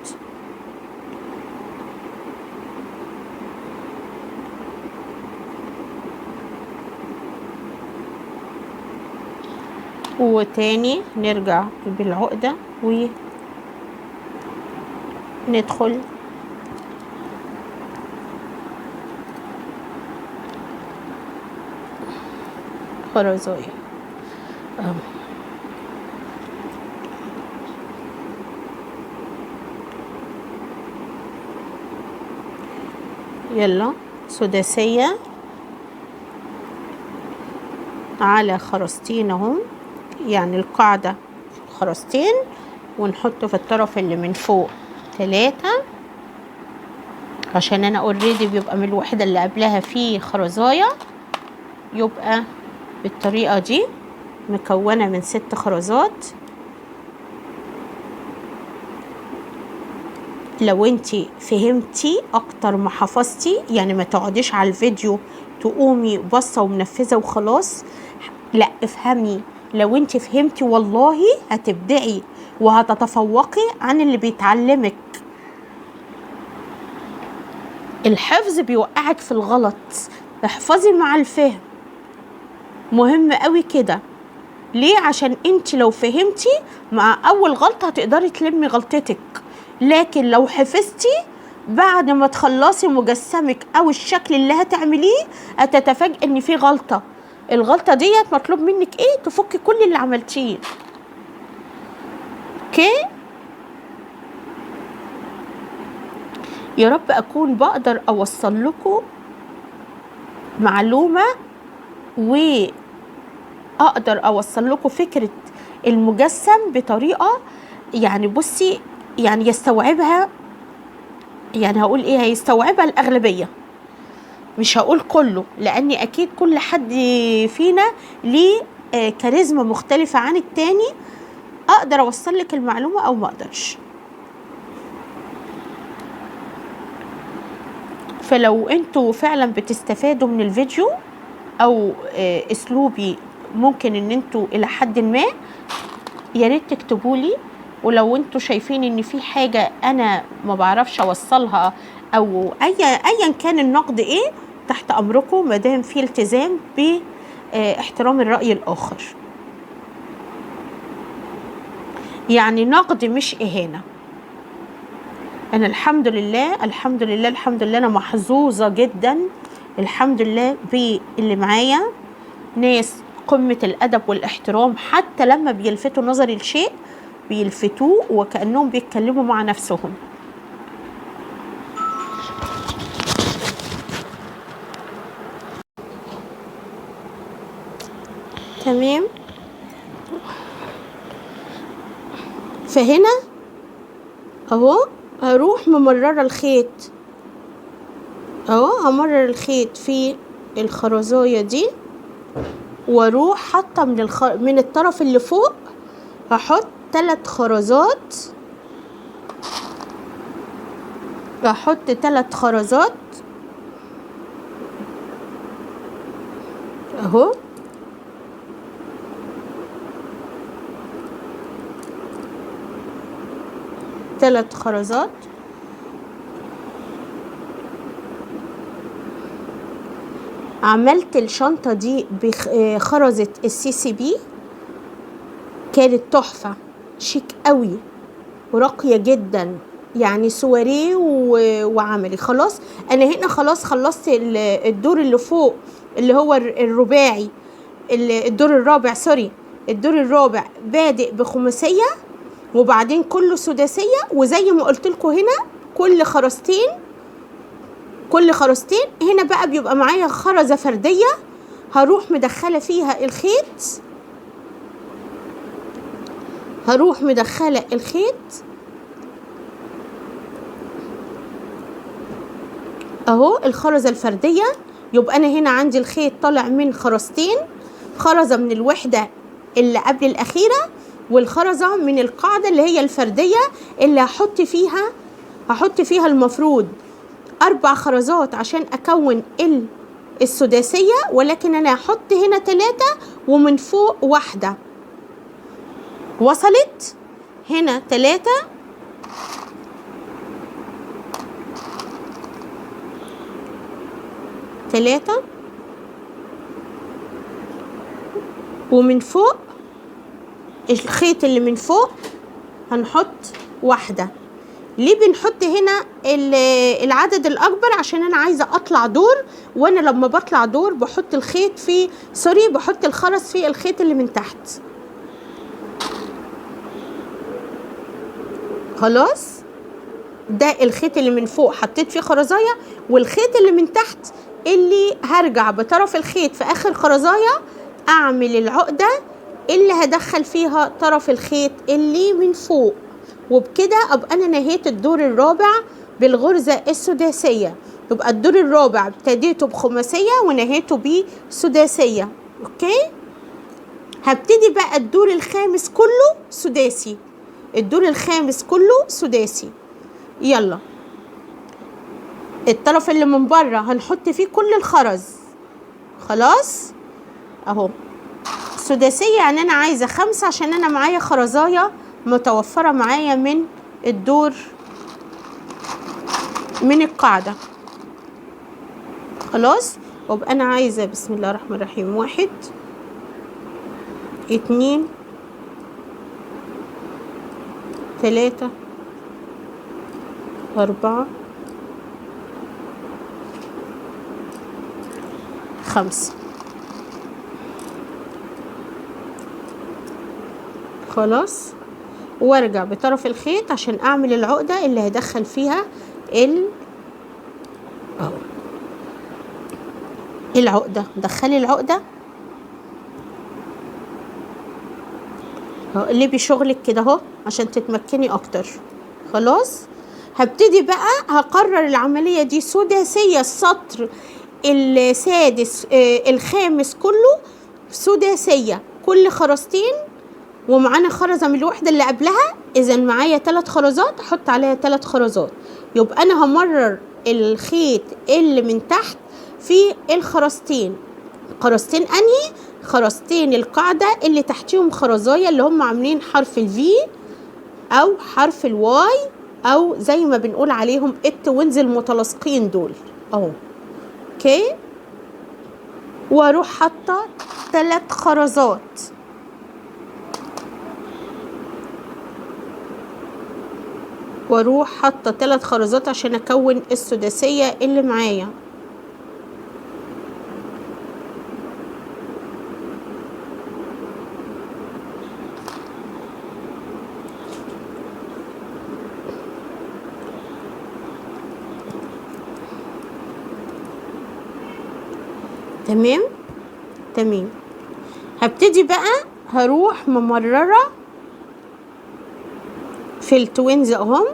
وتاني نرجع بالعقدة وندخل خرزاية اهو. يلا سداسية على خرزتين اهو، يعني القاعدة خرزتين، ونحطه في الطرف اللي من فوق 3، عشان انا اوريدي بيبقى من الوحدة اللي قبلها فيه خرزاية، يبقى بالطريقة دي مكونة من 6 خرزات. لو انتي فهمتي اكتر ما حفظتي، يعني ما تقعديش على الفيديو تقومي باصة ومنفذه وخلاص، لا افهمي. لو انتي فهمتي والله هتبدعي وهتتفوقي عن اللي بيتعلمك. الحفظ بيوقعك في الغلط، احفظي مع الفهم، مهم قوي كده. ليه؟ عشان انت لو فهمتي مع اول غلطه هتقدري تلمي غلطتك، لكن لو حفظتي بعد ما تخلصي مجسمك او الشكل اللي هتعمليه هتتفاجئ ان في غلطه. الغلطة ديت مطلوب منك ايه؟ تفكي كل اللي عملتيه. okay، يا رب اكون بقدر اوصل لكم معلومة واقدر اوصل لكم فكرة المجسم بطريقة يعني بصي يعني يستوعبها، يعني هقول ايه، هيستوعبها الاغلبية، مش هقول كله، لان اكيد كل حد فينا ليه كاريزما مختلفة عن التاني. اقدر اوصل لك المعلومة او ما اقدرش. فلو انتوا فعلا بتستفادوا من الفيديو او اسلوبي، ممكن ان انتوا الى حد ما يا ريت تكتبوا لي. ولو انتوا شايفين ان في حاجة انا ما بعرفش اوصلها او ايا كان النقد ايه، تحت امركم ما دام في التزام باحترام الرأي الاخر. يعني نقد مش اهانة. انا الحمد لله الحمد لله الحمد لله انا محظوظة جدا الحمد لله باللي معايا، ناس قمة الأدب والاحترام، حتى لما بيلفتوا نظري لشيء بيلفتوه وكأنهم بيتكلموا مع نفسهم. تمام. فهنا اهو هروح ممررة الخيط اهو، همرر الخيط في الخرزاية دي، واروح حاطة من الطرف اللي فوق هحط 3 خرزات، هحط 3 خرزات اهو. تلات خرزات. عملت الشنطة دي بخرزة السي سي بي، كانت تحفة، شيك قوي وراقية جدا، يعني سواريه وعملي. خلاص انا هنا خلاص خلصت الدور اللي فوق اللي هو الرباعي، الدور الرابع، سوري، الدور الرابع بادئ بخماسية وبعدين كله سداسية، وزي ما قلت لكم هنا كل خرزتين، كل خرزتين هنا بقى بيبقى معايا خرزة فردية هروح مدخلة فيها الخيط، هروح مدخلة الخيط اهو، الخرزة الفردية. يبقى انا هنا عندي الخيط طالع من خرزتين، خرزة من الوحدة اللي قبل الأخيرة والخرزة من القاعدة اللي هي الفردية اللي هحط فيها المفروض 4 خرزات عشان أكون السداسية، ولكن أنا هحط هنا 3 ومن فوق 1. وصلت هنا 3، 3 ومن فوق الخيط اللي من فوق هنحط 1. ليه بنحط هنا العدد الأكبر؟ عشان أنا عايزة أطلع دور، وأنا لما بطلع دور بحط الخيط في، سوري، بحط الخرز في الخيط اللي من تحت. خلاص ده الخيط اللي من فوق حطيت فيه خرزاية، والخيط اللي من تحت اللي هرجع بطرف الخيط في آخر خرزاية أعمل العقدة اللي هدخل فيها طرف الخيط اللي من فوق، وبكده ابقى انا نهيت الدور الرابع بالغرزة السداسية. يبقى الدور الرابع ابتديته بخماسية ونهيته بسداسية. okay، هبتدي بقى الدور الخامس كله سداسي، الدور الخامس كله سداسي. يلا الطرف اللي من بره هنحط فيه كل الخرز. خلاص اهو سداسية، يعني انا عايزة 5 عشان انا معايا خرزاية متوفرة معايا من الدور من القاعدة. خلاص وابقى انا عايزة بسم الله الرحمن الرحيم 1 2 3 4 5. خلاص وارجع بطرف الخيط عشان اعمل العقدة اللي هدخل فيها اهو العقدة. دخلي العقدة اقلبي شغلك كده اهو عشان تتمكني اكتر. خلاص هبتدي بقى هقرر العملية دي سداسية، السطر السادس الخامس كله سداسية، كل خرزتين ومعانا خرزة من الوحدة اللي قبلها، إذا معايا 3 خرزات أحط عليها 3 خرزات. يبقى أنا همرر الخيط اللي من تحت في الخرزتين. خرزتين انهي؟ خرزتين القاعدة اللي تحتيهم خرزايه اللي هم عاملين حرف ال V او حرف ال Y، او زي ما بنقول عليهم ال twins المتلاصقين دول اهو. okay، واروح حاطه 3 خرزات. واروح حاطه 3 خرزات عشان اكون السداسيه اللي معايا. تمام تمام. هبتدي بقى هروح ممرره في ال twins اهم.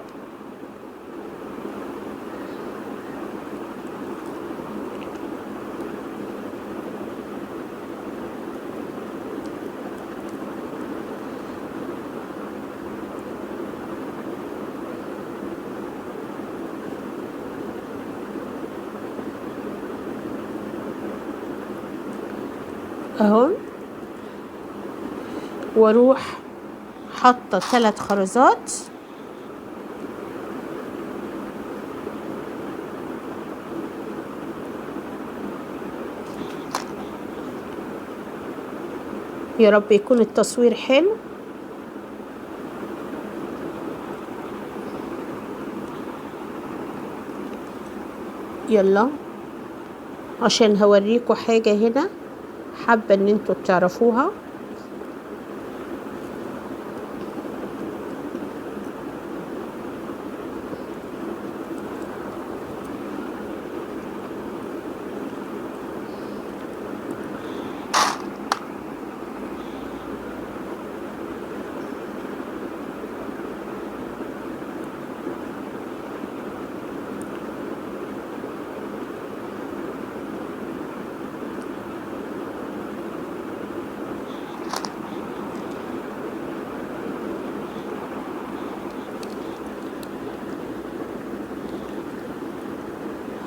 اهو، واروح حاطه 3 خرزات. يا رب يكون التصوير حلو. يلا عشان هوريكم حاجة هنا حابة ان انتوا تعرفوها.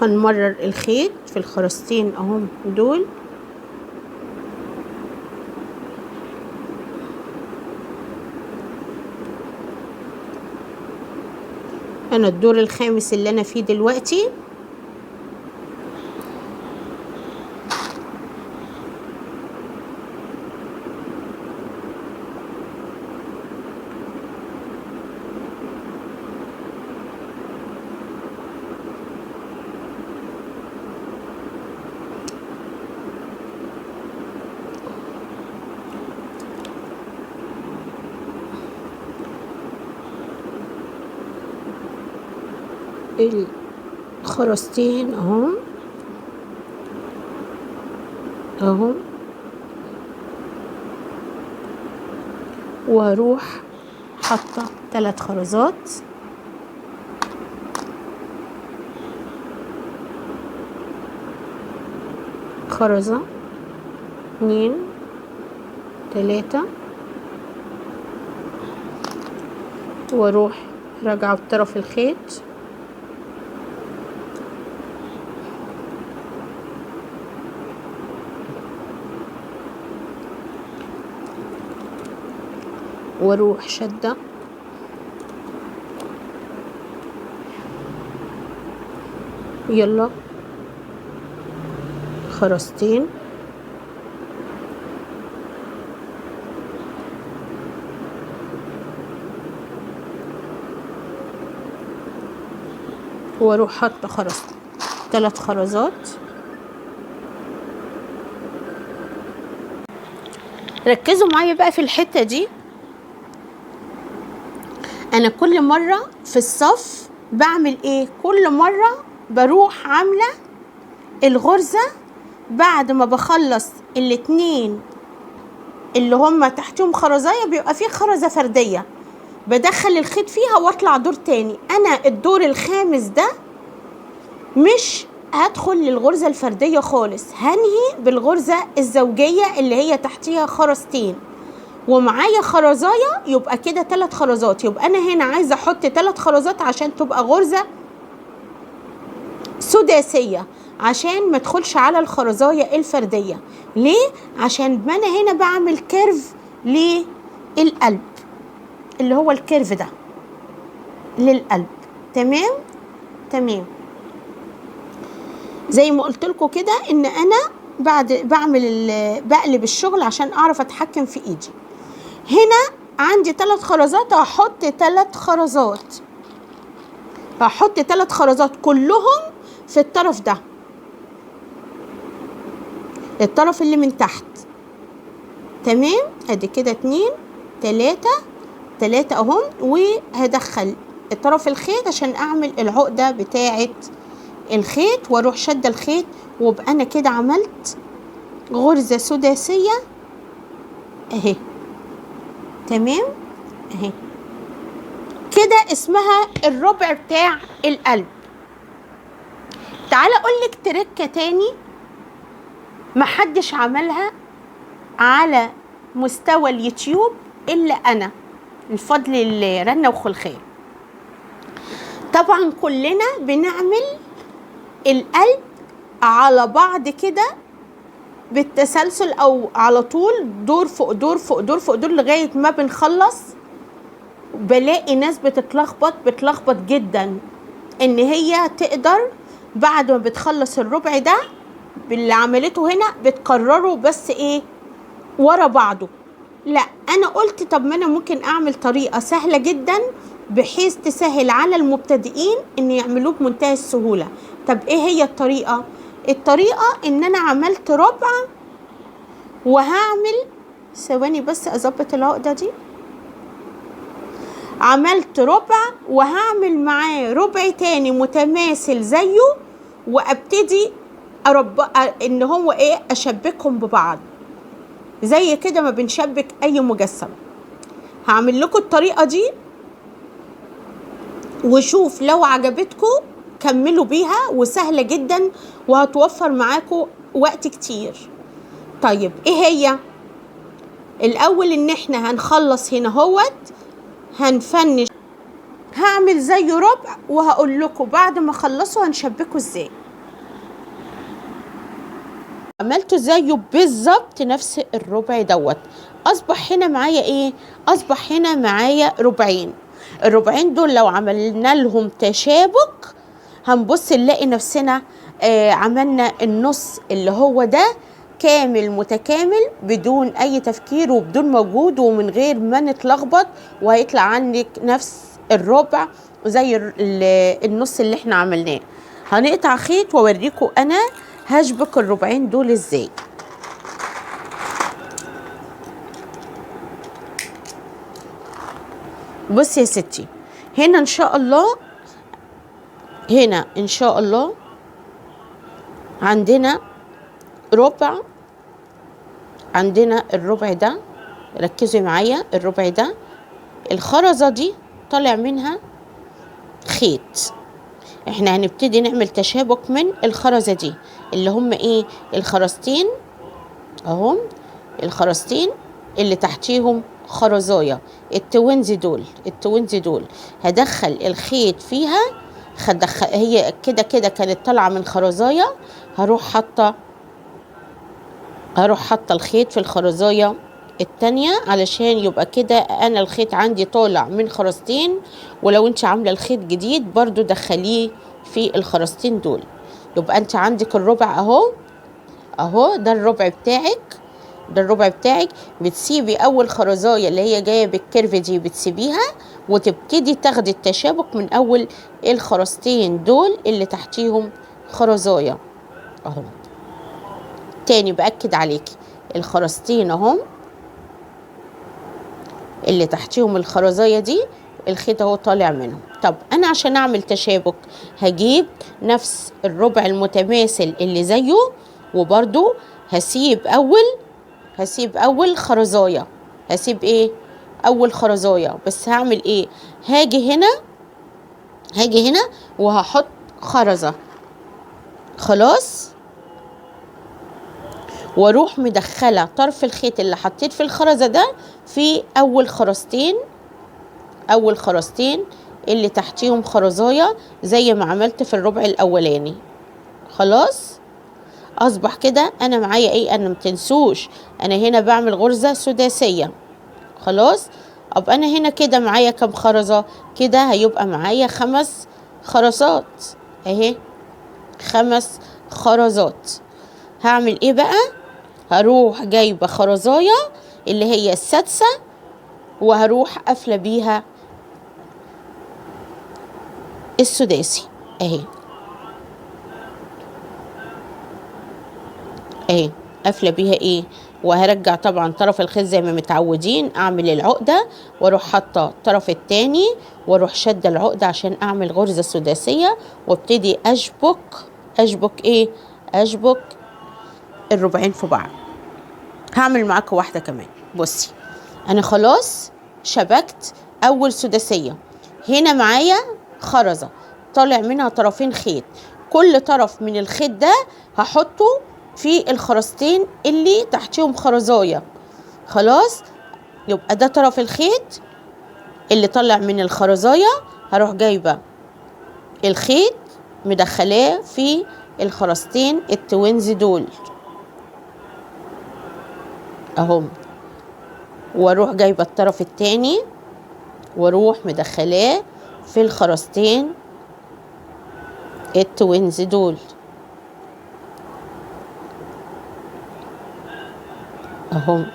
هنمرر الخيط في الخرزتين اهم دول. انا الدور الخامس اللي انا فيه دلوقتي. الخرزتين اهم اهم، واروح حاطه 3 خرزات. خرزة 2 3، واروح راجعه بطرف الخيط. واروح شدة يلا خرزتين. واروح حاطه خرز 3 خرزات. ركزوا معايا بقى في الحتة دي. انا كل مرة في الصف بعمل ايه؟ كل مرة بروح عاملة الغرزة بعد ما بخلص الاتنين اللي هما تحتهم خرزاية، بيبقى فيه خرزة فردية بدخل الخيط فيها واطلع دور تاني. انا الدور الخامس ده مش هدخل للغرزة الفردية خالص، هنهي بالغرزة الزوجية اللي هي تحتيها خرزتين ومعايا خرزاية، يبقى كده 3 خرزات. يبقى انا هنا عايزة احط 3 خرزات عشان تبقى غرزة سداسية عشان ما ادخلش على الخرزاية الفردية. ليه؟ عشان ما انا هنا بعمل curve للقلب اللي هو ال curve ده للقلب. تمام تمام. زي ما قلت لكم كده ان انا بعد بعمل بقلب الشغل عشان اعرف اتحكم في ايدي. هنا عندي 3 خرزات، هحط 3 خرزات، هحط 3 خرزات كلهم في الطرف ده، الطرف اللي من تحت. تمام. ادي كده 2 3 3 اهم، وهدخل الطرف الخيط عشان اعمل العقدة بتاعة الخيط، واروح شد الخيط، وابقى انا كده عملت غرزة سداسية اهي. تمام اهي كده، اسمها الربع بتاع القلب. تعالى اقولك تركة تاني محدش عملها على مستوى اليوتيوب الا انا، الفضل لله، رنا وخلخال. طبعا كلنا بنعمل القلب على بعض كده بالتسلسل او على طول، دور فوق دور فوق دور فوق دور لغاية ما بنخلص. بلاقي ناس بتتلخبط، بتلخبط جدا ان هي تقدر بعد ما بتخلص الربع ده باللي عملته هنا بتكرره بس ايه ورا بعضه. لا، انا قلت طب ما انا ممكن اعمل طريقة سهلة جدا بحيث تسهل على المبتدئين ان يعملوه بمنتهى السهولة. طب ايه هي الطريقة؟ الطريقة ان انا عملت ربع وهعمل، ثواني بس اظبط العقدة دي، عملت ربع وهعمل معاه ربع تاني متماثل زيه، وابتدي اربع ان هو ايه اشبكهم ببعض زي كده ما بنشبك اي مجسم. هعمل لكم الطريقة دي وشوف لو عجبتكم كملوا بيها، وسهلة جدا وهتوفر معاكم وقت كتير. طيب ايه هي؟ الاول ان احنا هنخلص هنا اهوت، هنفنش، هعمل زيه ربع وهقول لكم بعد ما اخلصه هنشبكه ازاي. عملته زيه بالظبط نفس الربع دوت. اصبح هنا معايا ايه؟ اصبح هنا معايا ربعين. الربعين دول لو عملنا لهم تشابك هنبص نلاقي نفسنا عملنا النص اللي هو ده كامل متكامل بدون اي تفكير وبدون مجهود ومن غير ما نتلخبط، وهيطلع عندك نفس الربع زي النص اللي احنا عملناه. هنقطع خيط واوريكم انا هشبك الربعين دول ازاي. بصي يا ستي، هنا ان شاء الله، هنا ان شاء الله عندنا ربع، عندنا الربع ده، ركزوا معايا، الربع ده الخرزة دي طالع منها خيط، احنا هنبتدي نعمل تشابك من الخرزة دي اللي هم ايه؟ الخرزتين اهم، الخرزتين اللي تحتيهم خرزاية، ال twins دول، ال twins دول هدخل الخيط فيها، هي كده كده كانت طالعة من خرزاية، هروح حاطة الخيط في الخرزاية التانية علشان يبقى كده انا الخيط عندي طالع من خرزتين. ولو انت عاملة الخيط جديد برضو دخليه في الخرزتين دول، يبقى انت عندك الربع اهو، اهو ده الربع بتاعك، ده الربع بتاعك. بتسيبي اول خرزاية اللي هي جاية بالكيرف دي بتسيبيها، وتبتدي تاخدي التشابك من اول الخرزتين دول اللي تحتيهم خرزاية اهو. تاني باكد عليكي، الخرزتين اهم اللي تحتيهم الخرزاية دي الخيط اهو طالع منهم. طب انا عشان اعمل تشابك هجيب نفس الربع المتماثل اللي زيه، وبرده هسيب اول خرزاية، هسيب ايه؟ اول خرزاية، بس هعمل ايه؟ هاجي هنا وهحط خرزة خلاص، واروح مدخله طرف الخيط اللي حطيت في الخرزه ده في اول خرزتين، اول خرزتين اللي تحتيهم خرزايه زي ما عملت في الربع الاولاني. خلاص اصبح كده انا معايا ايه؟ انا متنسوش انا هنا بعمل غرزة سداسية. خلاص ابقى انا هنا كده معايا كام خرزة؟ كده هيبقى معايا 5 خرزات اهي، 5 خرزات. هعمل ايه بقى؟ هروح جايبة خرزاية اللي هي السادسة وهروح قافلة بيها السداسي اهي اهي، قافلة بيها ايه؟ وهرجع طبعا طرف الخيط زي ما متعودين، اعمل العقدة واروح حاطة الطرف التاني واروح شادة العقدة عشان اعمل غرزة سداسية، وابتدي اشبك ايه؟ اشبك الربعين في بعض. هعمل معاكم واحدة كمان. بصي انا خلاص شبكت اول سداسية، هنا معايا خرزة طالع منها طرفين خيط، كل طرف من الخيط ده هحطه في الخرزتين اللي تحتيهم خرزاية. خلاص يبقى ده طرف الخيط اللي طلع من الخرزاية، هروح جايبة الخيط مدخلاه في الخرزتين التوينز دول اهم، واروح جايبة الطرف التاني واروح مدخلاه في الخرزتين التوينز دول اهم.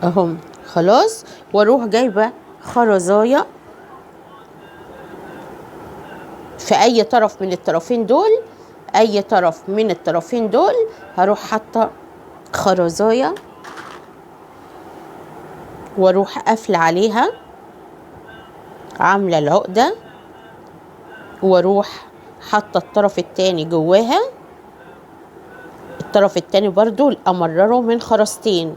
اهم خلاص، واروح جايبة خرزاية في اي طرف من الطرفين دول، اي طرف من الطرفين دول هروح حاطة خرزاية واروح قافلة عليها، عاملة العقدة، واروح حاطة الطرف التاني جواها. الطرف التاني برضو امرره من خرزتين،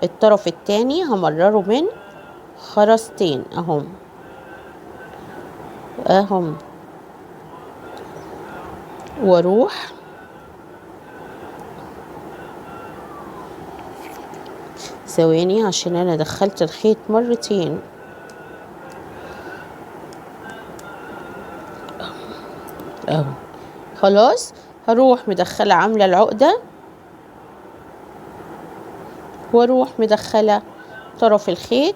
الطرف التاني همرره من خرزتين اهم اهم، واروح ثواني عشان انا دخلت الخيط مرتين. اهو خلاص هروح مدخله عامله العقده واروح مدخله طرف الخيط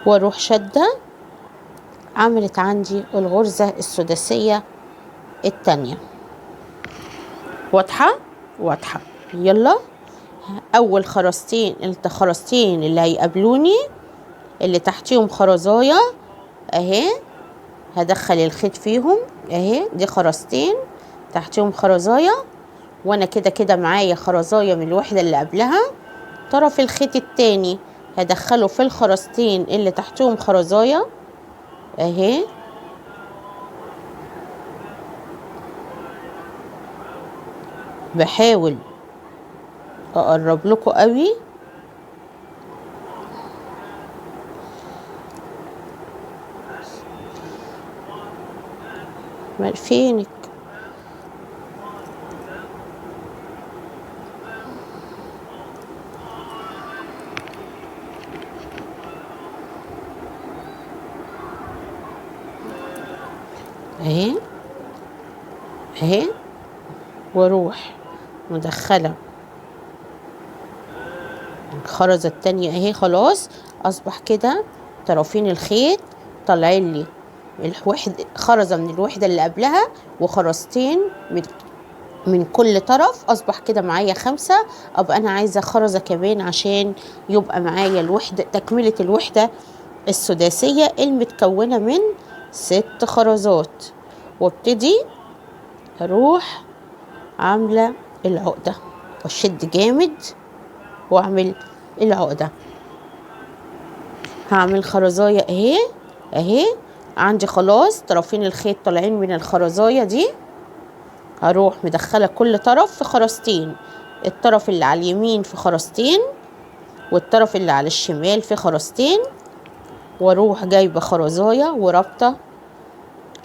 واروح شده، عملت عندي الغرزه السداسيه التانية. واضحه؟ واضحه. يلا اول خرزتين، الخرزتين اللي هيقابلوني اللي تحتيهم خرزايه اهي، هدخل الخيط فيهم اهي، دي خرزتين تحتيهم خرزايه، وانا كده كده معايا خرزايه من الوحده اللي قبلها. طرف الخيط التاني هدخله في الخرزتين اللي تحتهم خرزايه اهي، بحاول اقرب لكم قوي. فينك؟ اهي اهي، واروح مدخله الخرزه التانية اهي. خلاص اصبح كده طرفين الخيط طالعين لي الوحد، خرزه من الوحده اللي قبلها وخرزتين من كل طرف، اصبح كده معايا 5. ابقى انا عايزه خرزه كمان عشان يبقى معايا الوحده، تكمله الوحده السداسيه المتكونه من 6 خرزات. وابتدي اروح عامله العقده واشد جامد واعمل العقده. هعمل خرزايه اهي اهي، عندي خلاص طرفين الخيط طالعين من الخرزايه دي. هروح مدخله كل طرف في خرزتين، الطرف اللي على اليمين في خرزتين والطرف اللي على الشمال في خرزتين، واروح جايبه خرزايه ورابطه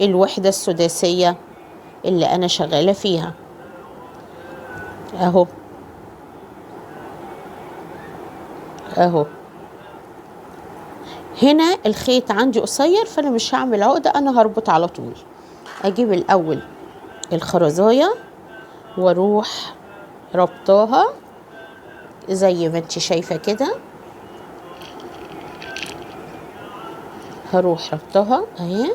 الوحده السداسيه اللي انا شغاله فيها اهو اهو. هنا الخيط عندي قصير فانا مش هعمل عقدة، انا هربط على طول. اجيب الاول الخرزاية واروح ربطاها زي ما انت شايفة كده، هروح ربطها اهي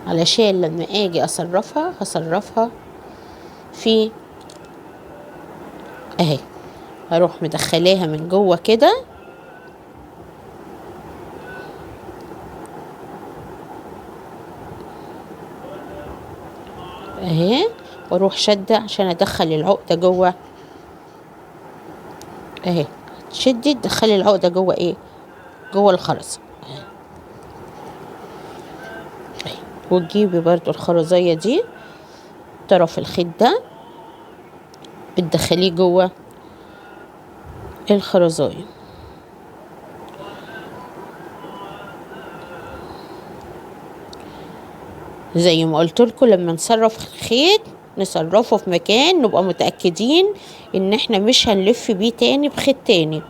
علشان لما اجي اصرفها هصرفها في اهي. هروح مدخلاها من جوه كده اهي، واروح شده عشان ادخل العقدة جوه اهي. تشدي تدخلي العقدة جوه ايه؟ جوه الخرزه اهي. وتجيبي برضو الخرزيه دي طرف الخيط ده بتدخليه جوه الخرزايه. زي ما قلت لكم لما نصرف خيط نصرفه في مكان نبقى متأكدين ان احنا مش هنلف بيه تاني بخيط تاني،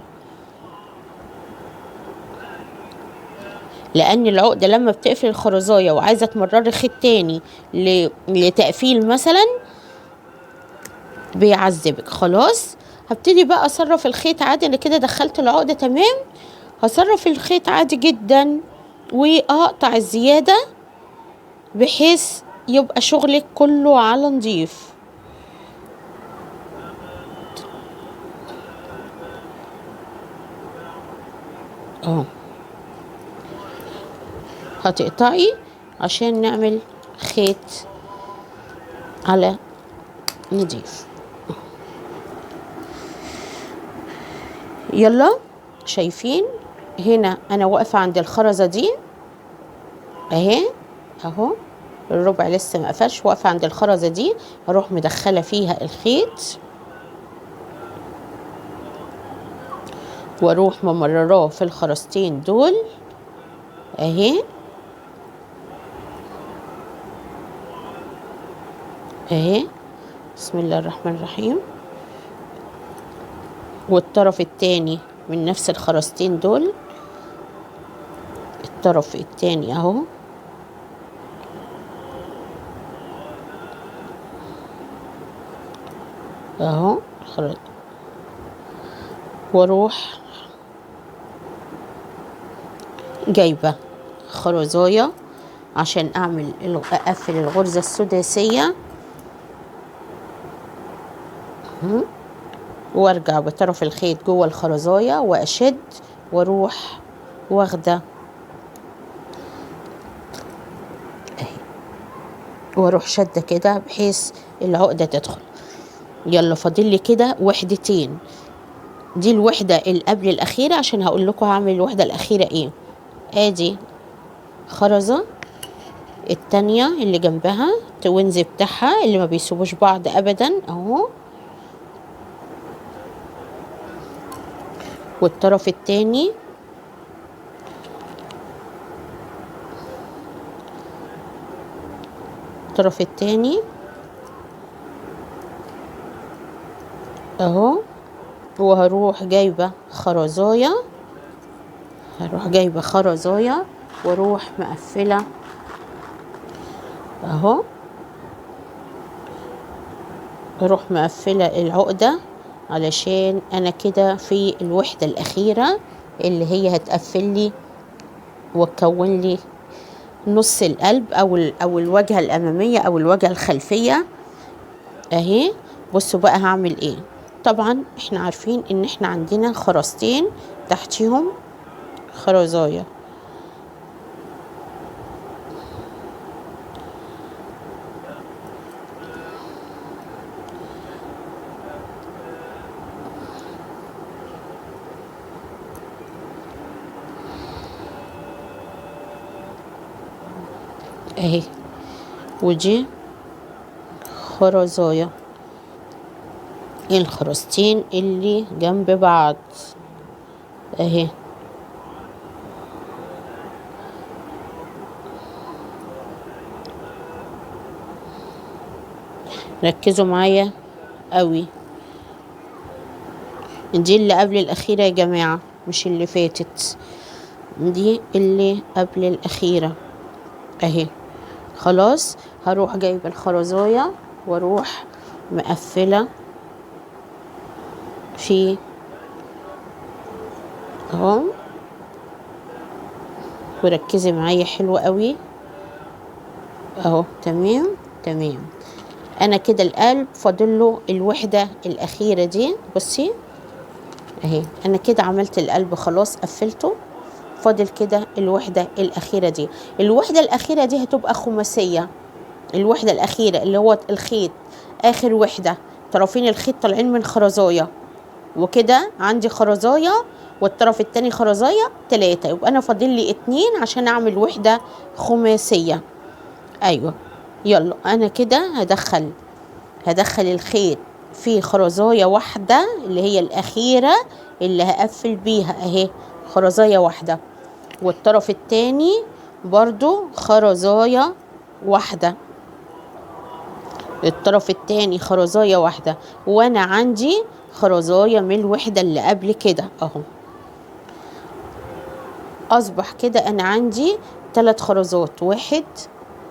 لان العقدة لما بتقفل الخرزاية وعايزة تمرري خيط تاني لتقفيل مثلا بيعذبك. خلاص هبتدي بقى اصرف الخيط عادي. انا كده دخلت العقدة تمام، هصرف الخيط عادي جدا واقطع الزيادة بحيث يبقى شغلك كله على نضيف. اهو هتقطعي عشان نعمل خيط على نضيف. يلا شايفين هنا انا واقفة عند الخرزة دي اهي اهو، الربع لسه ما قفش، واقفة عند الخرزة دي هروح مدخلة فيها الخيط واروح ممرراه في الخرزتين دول اهي اهي. بسم الله الرحمن الرحيم. والطرف التاني من نفس الخرزتين دول، الطرف التاني اهو اهو، واروح جايبه خرزايه عشان اعمل اقفل الغرزه السداسيه، وارجع بطرف الخيط جوه الخرزايه واشد واروح واخده اهي، واروح شده كده بحيث العقدة تدخل. يلا فاضل لي كده وحدتين، دي الوحدة اللي قبل الاخيرة عشان هقول لكم هعمل الوحدة الاخيرة ايه. ادي خرزة التانية اللي جنبها التوينز بتاعها اللي ما بيسيبوش بعض ابدا اهو، والطرف التاني الطرف التاني اهو. وهروح جايبه خرزايه، هروح جايبه خرزايه واروح مقفلة اهو، اروح مقفلة العقدة علشان انا كده في الوحدة الاخيرة اللي هي هتقفل لي وتكون لي نص القلب او الواجهة الامامية او الواجهة الخلفية اهي. بصوا بقى هعمل ايه. طبعا احنا عارفين ان احنا عندنا خرزتين تحتيهم خرزايه، اهي، ودي خرزايه، الخرزتين اللي جنب بعض اهي. ركزوا معايا قوي، دي اللي قبل الاخيرة يا جماعة مش اللي فاتت. دي اللي قبل الاخيرة اهي. خلاص هروح جايب الخرزايه واروح مقفلة في اهو، وركزي معايا حلو قوي اهو. تمام تمام. انا كده القلب فاضل له الوحدة الاخيرة دي. بصي اهي، انا كده عملت القلب خلاص قفلته، فاضل كده الوحدة الاخيرة دي. الوحدة الاخيرة دي هتبقى خماسيه. الوحدة الاخيرة اللي هو الخيط اخر وحده، طرفين الخيط طالعين من خرزايه، وكده عندي خرزايه والطرف التاني خرزايه 3، يبقى انا فاضل لي 2 عشان اعمل وحده خماسيه. ايوه يلا، انا كده هدخل الخيط في خرزايه واحدة اللي هي الاخيرة اللي هقفل بيها اهي، خرزايه واحدة، والطرف التاني برضو خرزايه واحدة، الطرف التاني خرزايه واحدة، وانا عندي خرزايه من الوحدة اللي قبل كده اهو. اصبح كده انا عندي 3 خرزات، 1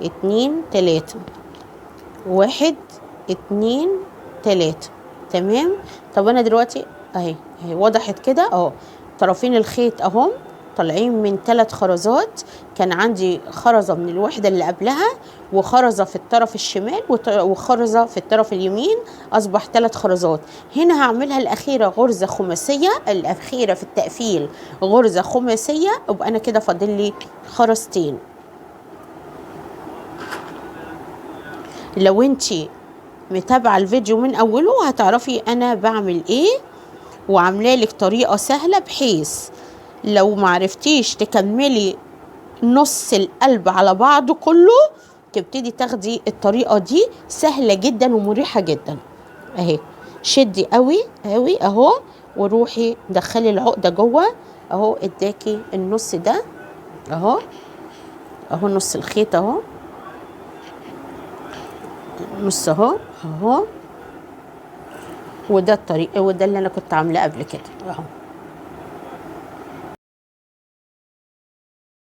2 3، 1 2 3. تمام. طب انا دلوقتي اهي وضحت كده اهو، طرفين الخيط اهم طالعين من 3 خرزات، كان عندي خرزة من الوحدة اللي قبلها، وخرزه في الطرف الشمال، وخرزه في الطرف اليمين، اصبح 3 خرزات. هنا هعملها الاخيرة غرزه خماسيه، الاخيرة في التقفيل غرزه خماسيه، يبقى انا كده فاضل لي خرزتين. لو انتي متابعه الفيديو من اوله هتعرفي انا بعمل ايه، وعامله لك طريقه سهلة بحيث لو معرفتيش تكملي نص القلب على بعضه كله تبتدي تاخدي الطريقة دي، سهلة جدا ومريحه جدا اهي. شدي قوي قوي اهو، وروحي دخلي العقدة جوه اهو، اداكي النص ده اهو، اهو نص الخيط اهو، نص اهو اهو، وده الطريق، وده اللي انا كنت عاملاه قبل كده اهو.